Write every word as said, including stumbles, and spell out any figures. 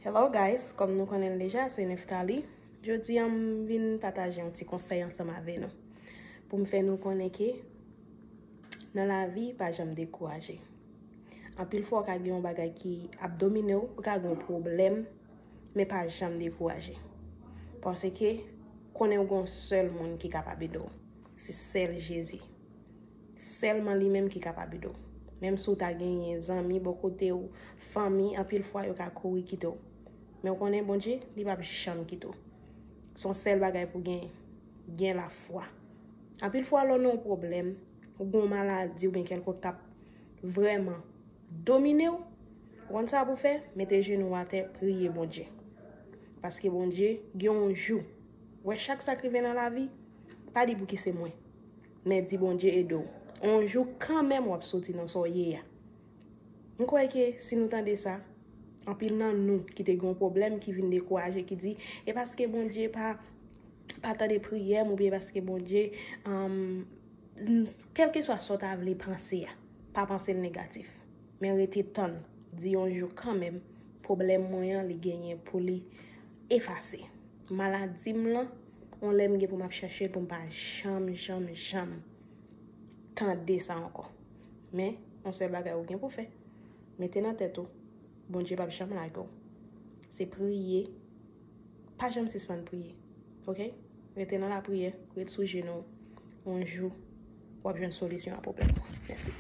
Hello guys, kòm nou konnen l deja, se Neftali. Jodi a m vin pataje yon ti konsèy ansanm avè nou. Pou m fè nou konnen ke nan lavi, pa janm dekouraje. Anpil fwa, w ka gen yon bagay ki ap domine w, ou ka gen yon pwoblèm, men pa janm dekouraje. Paske konnen w gen yon sèl moun ki kapab ede w. Se sèl Jezi. Sèlman li menm ki kapab ede w. Menm si w ta genyen zanmi bò kote w, fanmi, anpil fwa yo ka kouri kite w. Men w konnen Bondye, li p ap janm kite w. Se yon sèl bagay pou w genyen, gen lafwa. Anpil fwa lè w nan yon pwoblèm, ou gen yon maladi oubyen kèlkonk k ap vrèman domine w, ou konn sa pou w fè? Mete jenou w atè, priye Bondye. Paske Bondye gen yon jou. Ou wè, chak sa k rive nan lavi, pa di pou ki se mwen. Men di Bondye ede w. On jou kanmenm w ap soti nan sa w ye a. M kwè ke si nou tande sa, anpil nan nou ki te gen yon pwoblèm, ki vin dekouraje, ki di, e paske Bondye pa, pa tande priyè m, oubyen paske Bondye, um, kèlkeswa sa w ta vle panse a, pa panse l negatif. Men rete tann, di yon jou kanmenm, pwoblèm mwen an, li genyen pou li efase. Maladi m lan, yon lè m gen pou m ap chèche l pou m pa janm, janm, janm tande sa ankò. Men, yon sèl bagay ou gen pou fè, mete nan tèt ou, Bondye p ap janm lage w. Se priye, pa janm sispann priye, oke? Rete nan lapriyè, rete sou jenou w, yon jou, w ap jwenn solisyon a pwoblèm ou an. Mèsi.